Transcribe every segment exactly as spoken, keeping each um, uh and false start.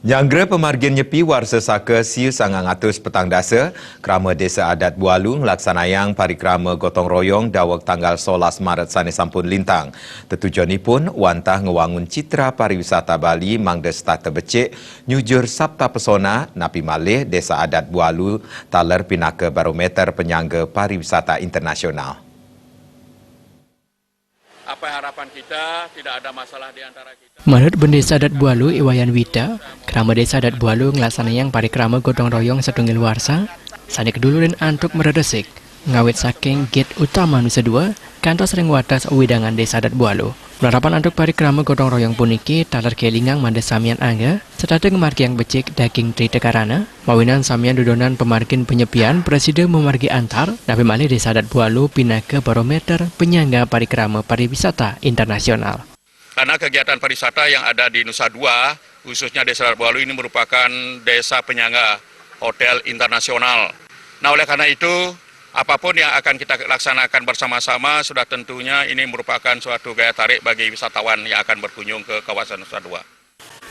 Nyanggra pamargin nyepi warsa saka siu sangang atus petang dasa, krama Desa Adat Bualu nglaksanayang parikrama gotong royong daweg tanggal solas Maret sane sampun lintang. Tetujonipun wantah ngwangun citra pariwisata Bali mangda setata becik, nyujur Sabta Pesona, napi malih Desa Adat Bualu taler pinaka barometer penyangga pariwisata internasional. Apa harapan kita? Tidak ada masalah di antara kita. Manut Bendesa Adat Bualu I Wayan Wita, krama Desa Adat Bualu nglaksanayang parikrama gotong royong satunggal warsa, sane kedulurin antuk mreresik, ngawit saking gate utama Nusa Dua, kantos ring wates wewidangan Desa Adat Bualu. Malarapan antuk parikrama gotong royong puniki taler kelingang mangda samian angga, setata ngamargiang becik daging Tri Tekarana, mawinan samian dudonan pamargin penyepian prasida mamargi antar, napi malih Desa Adat Bualu pinaka barometer penyangga parikrama pariwisata internasional. Karena kegiatan pariwisata yang ada di Nusa Dua, khususnya Desa Adat Bualu ini merupakan desa penyangga hotel internasional. Nah, oleh karena itu, apapun yang akan kita laksanakan bersama-sama, sudah tentunya ini merupakan suatu gaya tarik bagi wisatawan yang akan berkunjung ke kawasan Nusa Dua.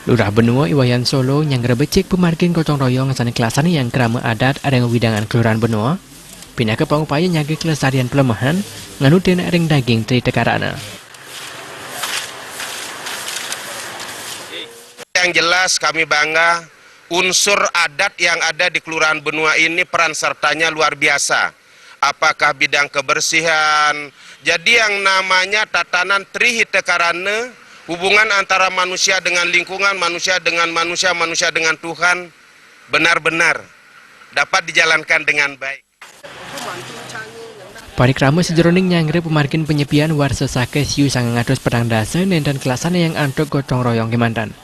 Lurah Benua I Wayan Solo nyanggra becik pamargin gotong royong sane kalaksanayang krama adat ring wewidangan Kelurahan Benua, pinaka pangupaya nyaga kelestarian palemahan, nganutin ring daging Tri Tekarana. Yang jelas kami bangga, unsur adat yang ada di Kelurahan Benua ini peran sertanya luar biasa. Apakah bidang kebersihan, jadi yang namanya tatanan Tri Hita Karana, hubungan antara manusia dengan lingkungan, manusia dengan manusia, manusia dengan Tuhan, benar-benar dapat dijalankan dengan baik. Parikrama sajeroning nyanggra pamargin penyepian warsa saka siu sangang atus petang dasa nenten kalaksanayang antuk gotong royong kemanten.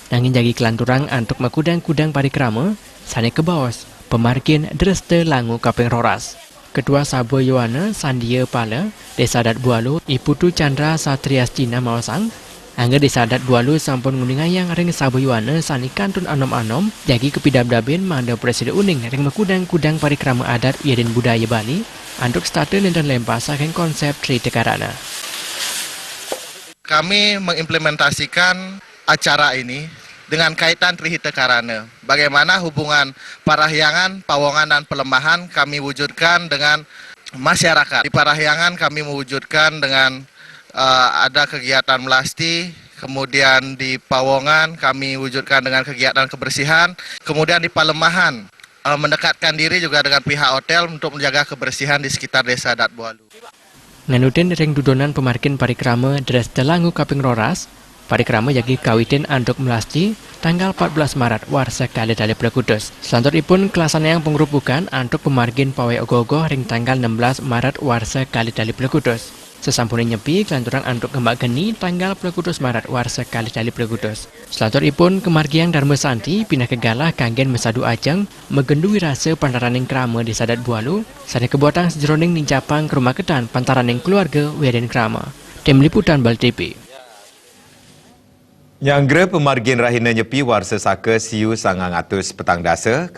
Nanging jagi kalanturang antuk makudang-kudang parikrama, sane kabaos, pamargin Dresta Langu kaping roras. Ketua Saba Yowana Sandia Pala, Desa Adat Bualu, I Putu Chandra Satriastina maosang, angga Desa Adat Bualu sampun nguningayang ring Saba Yowana sane kantun anom-anom, jagi kapidabdabin mangda prasida uning ring makudang-kudang parikrama adat wiadin budaya Bali, antuk setata nenten lempah saking konsep Tri Tekarana. Kami mengimplementasikan acara ini dengan kaitan Tri Hita Karana. Bagaimana hubungan Parahyangan, Pawongan, dan Pelemahan kami wujudkan dengan masyarakat. Di Parahyangan kami mewujudkan dengan eh, ada kegiatan melasti, kemudian di Pawongan kami wujudkan dengan kegiatan kebersihan, kemudian di Palemahan eh, mendekatkan diri juga dengan pihak hotel untuk menjaga kebersihan di sekitar Desa Adat Bualu. Nganutin ring dudonan pamargin parikrama Dresta Langu kaping roras, parikrama jagi kawitin antuk melasti tanggal empat belas Maret warsa kalih tali plekutus. Selanturipun kalaksanayang pangrupukan antuk pamargin pawai ogoh-ogoh ring tanggal enam belas Maret warsa kalih tali plekutus. Sasampune nyepi, kalanturang antuk ngembak geni tanggal plekutus Maret warsa kalih tali plekutus. Selanturipun kamargiang Dharma Santi pinaka galah kanggen masadu ajeng magendu wirasa pantaraning krama Desa Adat Bualu, sane kabuatang sajeroning nincapang karumaketan pantaraning keluarga wiadin krama. Tim Liputan Bali T V. Nyanggra pamargin rahina nyepi warsa saka siu sangang atus petang dasa,